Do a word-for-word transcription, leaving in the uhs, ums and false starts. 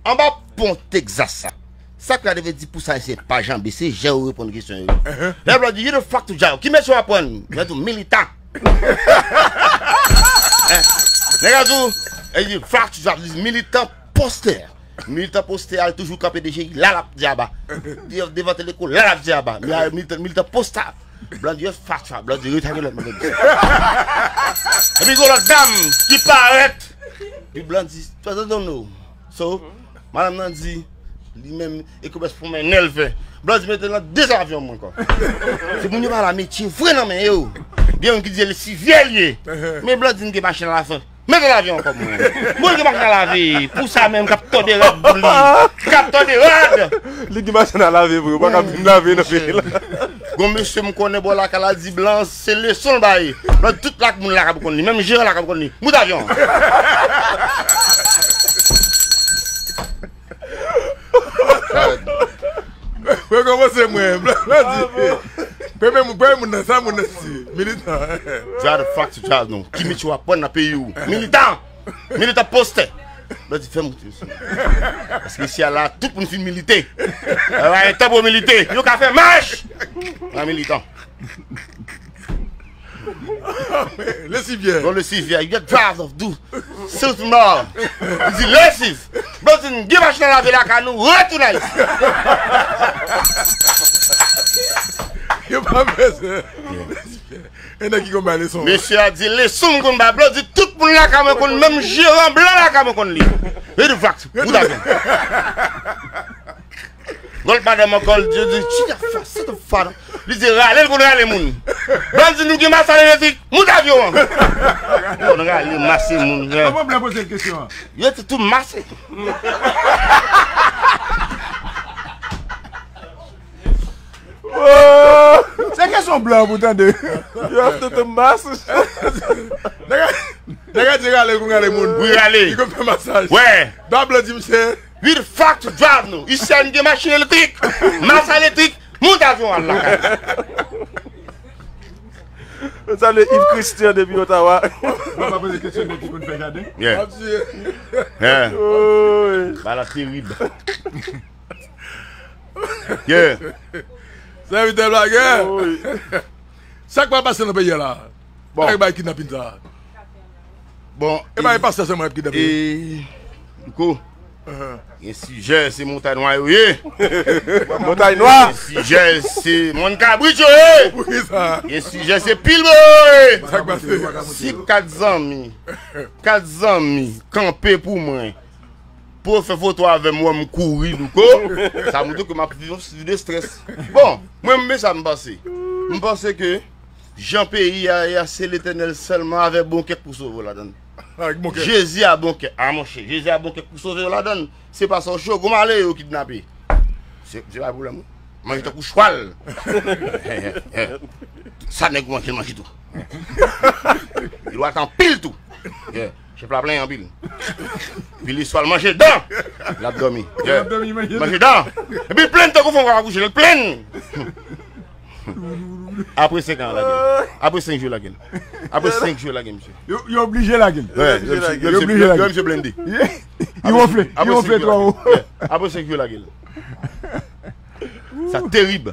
Anba pon Texas sa. Sa k la te vle di pou sa, se pa janbe, se jan yo reponn kesyon yo. Lè Blood di, "You the fuck to jail." Ki mesye w ap pran? Mwen tou militan. Nèg la tou, e di, "Fuck to jail," li di, "Militan postè." Militan postè al toujou kanpe deje, la l ap di aba. Devan teleko, la l ap di aba. Militan, militan postè. Blood di, "You fuck to jail." Blood di, "Rete ak lòt mwen." Epi gon lòt dam ki parèt. Epi Blood di, "Don't know." So, madanm nan di, li menm, e konbès pou men nèl fè. Blood di, "Mete l nan dezavyon mwen ankò." Se moun yo pa la metye vre nan men yo. Gen yon ki di, "Lesivyè l ye." Men Blood di, "M gen machin a lave. Mete l avyon ankò mwen." Moun gen machin a lave. Pou sa menm, k ap tòde rad pou li. K ap tòde rad. Li gen machin a lave vre, ou pa ka vin lave nan peyi la. Gon mesye m konnen bò lakay la di blan, se leson l bay. Blan tout lak moun la ka konn li, menm jeran la ka konn li. Mout avyon. Mwen kòmanse mwen, blan, blan di. Premye moun, premye moun nan, sa moun nan si, militan. Drive the fuck to jail nou. Ki metye w ap pran nan peyi w? Militan! Militan postè! Blan di fè moute, mesye. Paske isi a la, tout moun fin milite. Alright, tan pou milite. Yo ka fè mach! An militan. Lesivyè. Bon, lesivyè. You get drive of do. Silk mò. Li di lesiv. Blan di gen machin a lave lakay nou, retounen Ayiti. Yo pa bezwen. Lesivyè. E nèg ki konn bay leson. Mesye a di leson m konn bay. Blan di tout moun lakay mwen konn, menm jeran blan lakay mwen konn li. Redi vaks, ou ta konn. Gòl madanm ankò, li di, "Chita fa, sete fa." Li di, "Rale, l konn rale moun." Blan di, "Nou gen masal elektrik, mout avyon an." Konn rale, mase moun. Kòman blan poze l kesyon an? Yo te tou mase. Se kesyon blan pou tande. Yo te tou mase. Nèg a, nèg a di rale, l konn rale moun. Wi, rale. Li konn fè masaj. Wè. Blan di misye. Wi, the fuck to drive nou. Isi a n gen machin elektrik, masa elektrik, mout avyon al lakay. Mwen salye Yves Christian depi Ottawa. Mwen pa poze kesyon de ki konn fè jaden. Yeah. Yeah. Bagay la terib. Yeah. Sèvitè blagè. Sa k pral pase nan peyi a la? Bon. Ak bay kidnapin sa. Bon, e pa e pastè sèlman k ap kidnape. E, Louko, gen sijè, se Montay Nwa yo ye. Montay Nwa. Gen sijè, se Mòn Kabrit yo ye. Poukisa? Gen sijè, se Pilbo yo ye. Sa k pase? Si kat zanmi, kat zanmi kanpe pou mwen, pou yo fè foto avè m, wè m kouri, Louko, sa montre ke m ap viv yon stil de strès. Bon, mwen, men sa m panse. M panse ke jan peyi a ye a, se Letènèl sèlman avèk bon kè k pou sove w ladann. Avèk bon kè. Jezi a bon kè. A, monchè, Jezi a bon kè k pou sove w ladann. Se pa sa w cho, gon malere yo kidnape. Se, se pa pwoblèm ou. Manje tankou chwal. Sa nèg ou manje, l manje tou. Li dwat anpil tou. Yeah. Chèf la plenyen anpil. Epi li swa l manje dan. L ap dòmi. Yeah. L ap dòmi, manje dan. Manje dan. Epi l plenn tankou fanm k ap akouche, l plenn. Apre senk an, lage l. Apre senk jou, lage l. Apre senk jou, lage misye. Yo, yo oblije lage l. Wè, yo oblije lage l. Yo oblije lage l. Yo misye blende. Li wonfle, li wonfle twò wo. Apre senk jou, lage l. Sa terib.